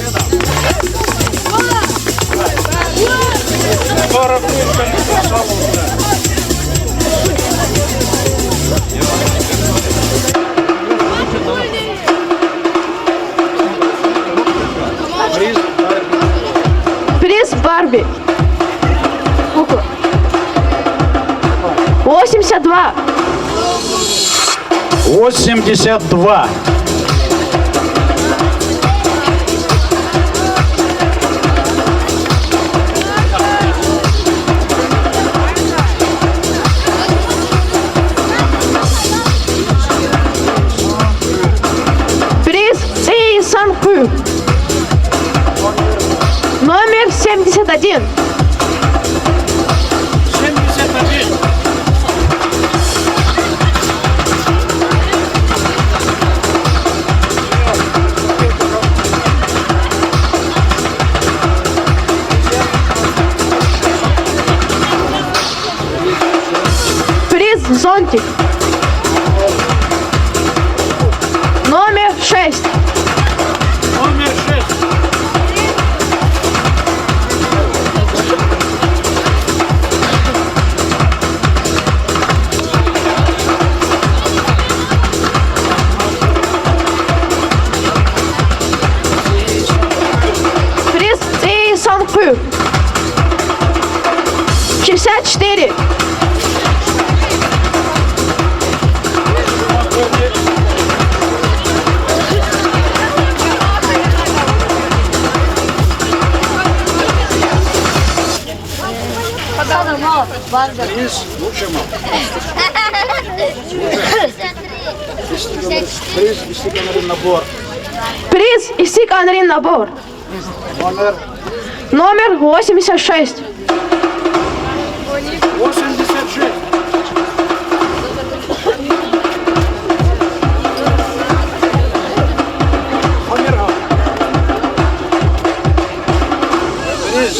Приз Барби. Кукла. Восемьдесят два. Восемьдесят два. Приз цӀийи йисан къуьн. Номер семьдесят один. Семьдесят один. Приз зонтик. Номер шесть. Номер шесть. Четыре. Приз лучшему. Приз истиканрин набор. Приз истиканрин набор. Номер? Номер восемьдесят шесть. Восемьдесят шесть. Номер? Приз.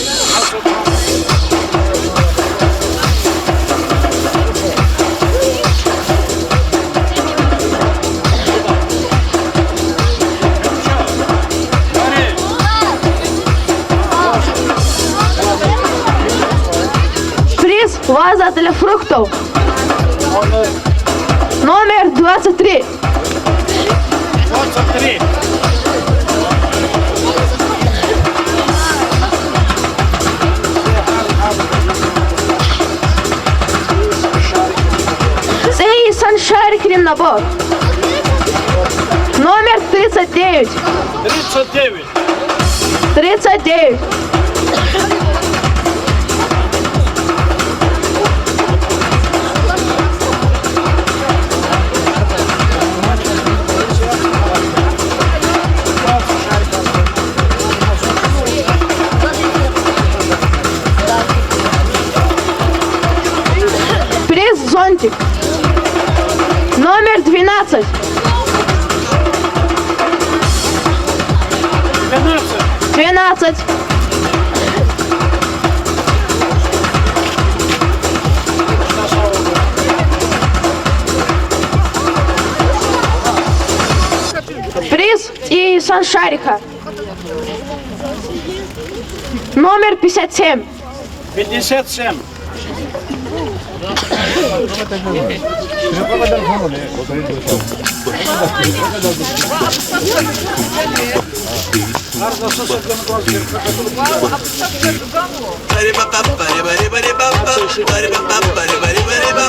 Приз, ваза для фруктов. Номер двадцать три. Двадцать три. ЦӀийи йисан шарикрин набор. Номер тридцать девять. Тридцать девять. Тридцать девять. Приз зонтик. Номер двенадцать. Двенадцать. Двенадцать. Приз цӀийи йисан шарика. Номер пятьдесят семь. Пятьдесят семь.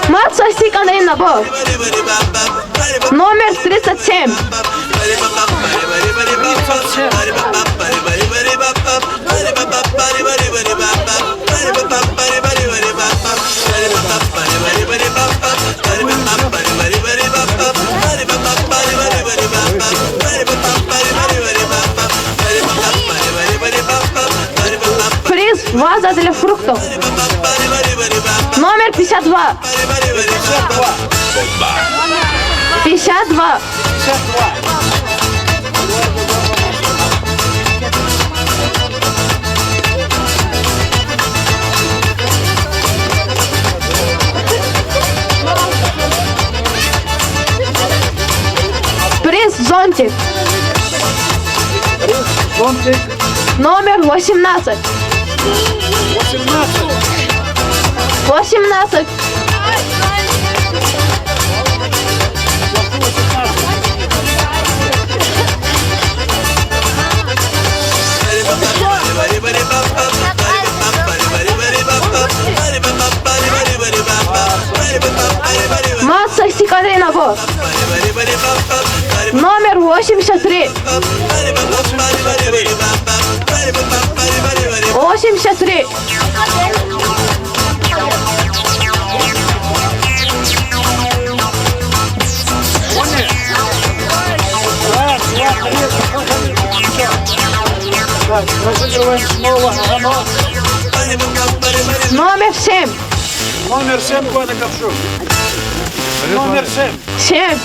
Мад са истиканрин набор. Номер тридцать семь. Приз, ваза для фруктов. Номер пятьдесят два. Пятьдесят два. Приз зонтик. Приз зонтик. Номер восемнадцать. Восемнадцать. Восемнадцать. Мад са истиканрин набор. Номер восемьдесят три. Восемьдесят три. Так, разыгрываем снова. Ага, ну. Номер семь. Номер семь, Коля Капшук. Номер семь. Семь.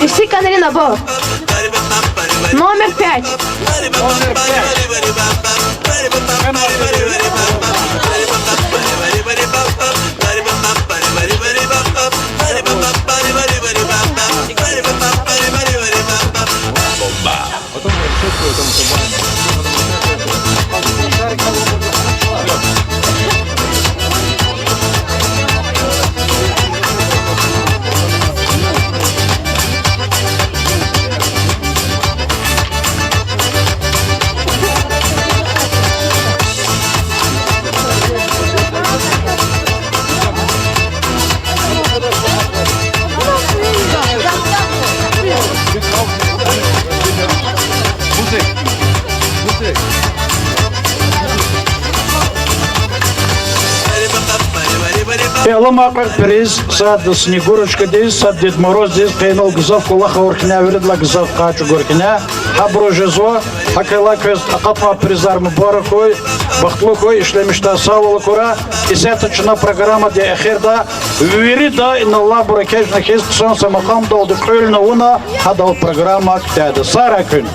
Истиканрин набор. Номер пять. Номер пять. Аламай кьве приз, сад Снегурочкадиз, сад Дед Мороздиз, къе инал гзаф кӀвалах авур хьиняй, виридалай гзаф къачугур хьиняй. Гьабуруз жезва, гьакӀ хьайила квез акъатнавай призар мубарак хьуй, бахтлу хьуй, ишлемишдай сагъвал акурай. Исятда чна программадин эхирда вирида инал алайбур экечӀна хьиз хъсан са макьамдалди кьуьлни авуна, гьадал программа куьтягьда. Сагърай куьн.